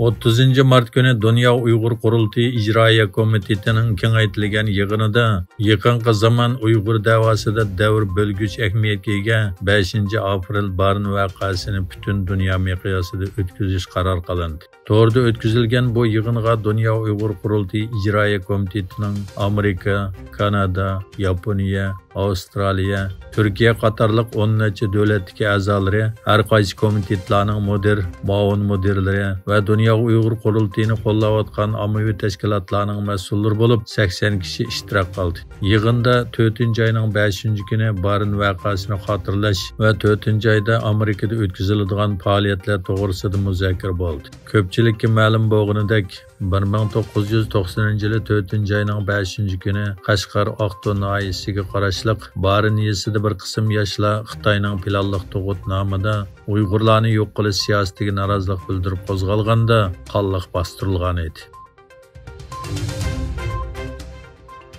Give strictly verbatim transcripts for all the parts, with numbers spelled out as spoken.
ئوتتۇزىنچى مارت كۈنى دۇنيا ئۇيغۇر قۇرۇلتىيى ئىجرائىيە كومىتېتىنىڭ كېڭەيتىلگەن يىغىنىدا يېقىنقى زامان ئۇيغۇر دەۋاسىدا دەۋر بۆلگۈچ ئەھمىيەتكە ئىگە بەشىنچى ئاپرېل بارىن ۋەقەسىنى پۈتۈن دۇنيا مىقياسىدا ئۆتكۈزۈش قارار قىلىندى. توردا ئۆتكۈزۈلگەن بۇ يىغىنغا دۇنيا ئۇيغۇر قۇرۇلتىيى ئىجرائىيە كومىتېتىنىڭ ئامېرىكا، كانادا، ياپونىيە، ئاۋسترالىيە، تۈركىيە قاتارلىق ئون نەچچە دۆلەتتىكى ئەزالىرى، ھەر قايسى كومىتېتلارنىڭ مۇدىر، مۇئاۋىن مۇدىرلىرى ۋە دۇنيا ئۇيغۇر قۇرۇلتىيىنى قوللاۋاتقان ئاممىۋى تەشكىلاتلارنىڭ مەسئۇللىرى بولۇپ، سەكسەن كىشى ئىشتىراك قىلدى. يىغىندا تۆتىنچى ئاينىڭ بەشىنچى كۈنى بارىن ۋەقەسىنى خاتىرىلەش ۋە تۆتىنچى ئايدا ئامېرىكىدا ئۆتكۈزۈلىدىغان پائالىيەتلەر توغرىسىدا مۇزاكىرە بولدى. كۆپچىلىككە مەلۇم بولغىنىدەك، بىر مىڭ توققۇز يۈز توقسىنىنچى يىلى تۆتىنچى ئاينىڭ بەشىنچى كۈنى قەشقەر ئاقتۇ ناھىيەسىگە قاراشلىق بارىن يېزىسىدا بىر قىسىم ياشلار خىتاينىڭ پىلانلىق تۇغۇت نامىدا ئۇيغۇرلارنى يوق قىلىش سىياسىتىگە نارازىلىق بىلدۈرۈپ قوزغالغاندا، قانلىق باستۇرۇلغان ئىدى.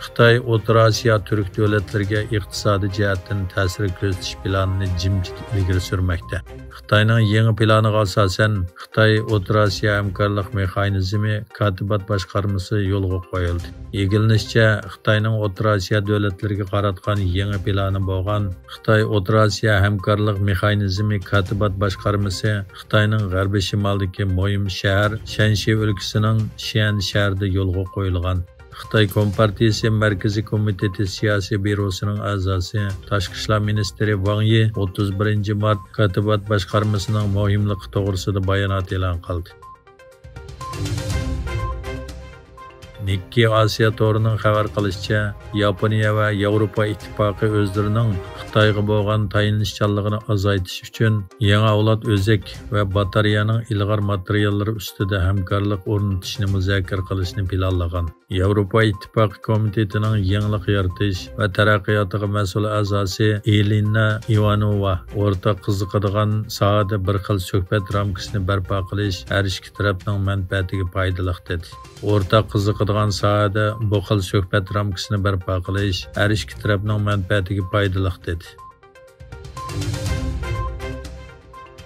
خىتاي ئوتتۇرا ئاسىيا تۈرك دۆلەتلىرىگە ئىقتىسادىي جەھەتتىن تەسىر كۆرسىتىش پىلانىنى جىمجىت ئىلگىرى سۈرمەكتە. خىتاينىڭ يېڭى پىلانىغا ئاساسەن، خىتاي ئوتتۇرا ئاسىيا ھەمكارلىق مېخانىزمى كاتىبات باشقارمىسى يولغا قويۇلدى. ئىگىلىنىشىچە، خىتاينىڭ ئوتتۇرا ئاسىيا دۆلەتلىرىگە قاراتقان يېڭى پىلانى بولغان خىتاي ئوتتۇرا ئاسىيا ھەمكارلىق مېخانىزمى كاتىبات باشقارمىسى خىتاينىڭ غەربىي شىمالدىكى مۇھىم شەھەر شەنشى ئۆلكىسىنىڭ شيەن شەھىرىدە يولغا قويۇلغان. خىتاي كومپارتىيىسى مەركىزىي كومىتېتى سىياسىي بيۇروسىنىڭ ئەزاسى، تاشقى ئىشلار مىنىستىرى ۋاڭ يى ئوتتۇز بىرىنچى مارت كاتىبات باشقارمىسىنىڭ مۇھىملىقى توغرىسىدا بايانات ئېلان قىلدى. نىككېي ئاسىيا تورىنىڭ خەۋەر قىلىشىچە، ياپونىيە ۋە ياۋروپا ئىتتىپاقى ئۆزلىرىنىڭ خىتايغا بولغان تايىنىشچانلىقىنى ئازايتىش ئۈچۈن يېڭى ئەۋلاد ئۆزەك ۋە باتارېيەنىڭ ئىلغار ماتېرىياللىرى ئۈستىدە ھەمكارلىق ئورنىتىشنى مۇزاكىرە قىلىشنى پىلانلىغان. ياۋروپا ئىتتىپاقى كومىتېتىنىڭ يېڭىلىق يارىتىش ۋە تەرەققىياتىغا مەسئۇل ئەزاسى ئېلىنا ئىۋانوۋا ئورتاق قىزىقىدىغان ساھەدە بىر خىل سۆھبەت رامكىسىنى بەرپا قىلىش ھەر ئىككى تەرەپنىڭ مەنپەئەتىگە پايدىلىق، دېدى. ئورتاق قىزىقىدىغان ساھەدە بۇ خىل سۆھبەت رامكىسىنى بەرپا قىلىش ھەر ئىككى تەرەپنىڭ مەنپەئەتىگە پايدىلىق، دېدى.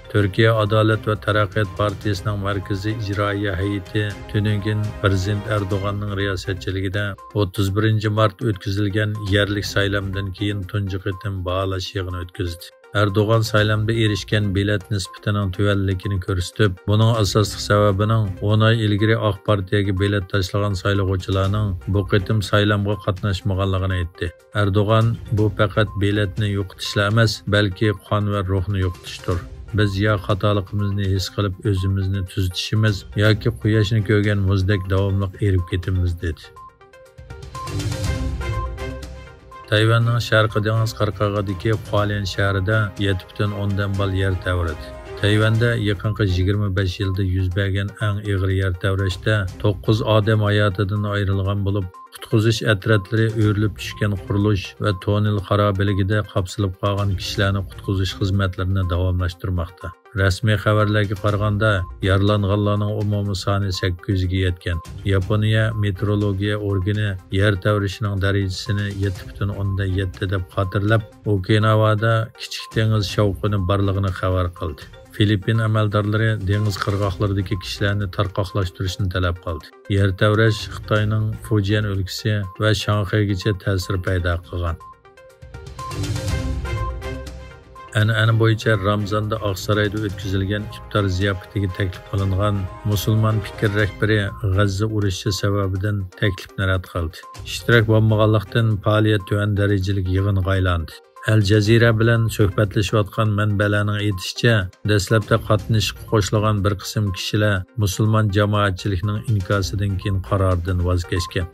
تۈركىيە ئادالەت ۋە تەرەققىيات پارتىيىسىنىڭ مەركىزىي ئىجرائىيە ھەيئىتى تۈنۈگۈن پىرېزىدېنت ئەردوغاننىڭ رىياسەتچىلىكىدە ئوتتۇز بىرىنچى مارت ئۆتكۈزۈلگەن يەرلىك سايلامدىن كېيىن تۇنجى قېتىم باھالاش يىغىنى ئۆتكۈزدى. ئەردوغان سايلامدا ئېرىشكەن بېلەت نىسبىتىنىڭ تۆۋەنلىكىنى كۆرسىتىپ، بۇنىڭ ئاساسلىق سەۋەبىنىڭ ئون ئاي ئىلگىرى ئاق پارتىيەگە بېلەت تاشلىغان سايلىغۇچىلارنىڭ بۇ قېتىم سايلامغا قاتناشمىغانلىقىنى ئېيتتى. ئەردوغان، بۇ پەقەت بېلەتنى يوقىتىشلا ئەمەس، بەلكى قان ۋە روھنى يوقىتىشتۇر. بىز يا خاتالىقىمىزنى ھېس قىلىپ ئۆزىمىزنى تۈزىتىشىمىز ياكى قۇياشنى كۆرگەن مۇزدەك داۋاملىق ئېرىپ كېتىمىز، دېدى. تەيۋەننىڭ شەرقىي دېڭىز قىرغىقىدىكى خۇاليەن شەھىرىدە يەتتە پۈتۈن ئوندىن بال يەر تەۋرىدى. تەيۋەندە يېقىنقى يىگىرمە بەش يىلدا يۈز بەرگەن ئەڭ ئېغىر يەر تەۋرەشتە توققۇز ئادەم ھاياتىدىن ئايرىلغان بولۇپ، قۇتقۇزۇش ئەترەتلىرى ئۆرۈلۈپ چۈشكەن قۇرۇلۇش ۋە توننېل خارابىلىكىدە قاپسىلىپ قالغان كىشىلەرنى قۇتقۇزۇش خىزمەتلىرىنى داۋاملاشتۇرماقتا. رەسمىي خەۋەرلەرگە قارىغاندا، يارىلانغانلارنىڭ ئومۇمىي سانى سەككىز يۈزگە يەتكەن. ياپونىيە مېتېئورولوگىيە ئورگىنى يەر تەۋرىشىنىڭ دەرىجىسىنى يەتتە پۈتۈن ئوندىن يەتتە دەپ خاتىرىلەپ، ئوكىناۋادا كىچىك دېڭىز شاۋقۇنى بارلىقىنى خەۋەر قىلدى. فىلىپپىن ئەمەلدارلىرى دېڭىز قىرغاقلىرىدىكى كىشىلەرنى تارقاقلاشتۇرۇشنى تەلەپ قىلدى. يەر تەۋرەش خىتاينىڭ فۇجيەن ئۆلكىسى ۋە شاڭخەيگىچە تەسىر پەيدا قىلغان. ئەنئەنە بويىچە رامزاندا ئاقسارايدا ئۆتكۈزۈلگەن ئىپتار زىياپىتىگە تەكلىپ قىلىنغان مۇسۇلمان پىكىر رەھبىرى غەززە ئۇرۇشى سەۋەبىدىن تەكلىپنى رەت قىلدى. ئىشتىراك بولمىغانلىقتىن، پائالىيەت تۆۋەن دەرىجىلىك يىغىنغا ئايلاندى. ئەل جەزىرە بىلەن سۆھبەتلىشىۋاتقان مەنبەلەرنىڭ ئېيتىشىچە، دەسلەپتە قاتنىشىشقا قوشۇلغان بىر قىسىم كىشىلەر مۇسۇلمان جامائەتچىلىكىنىڭ ئىنكاسىدىن كېيىن قارارىدىن ۋاز كەچكەن.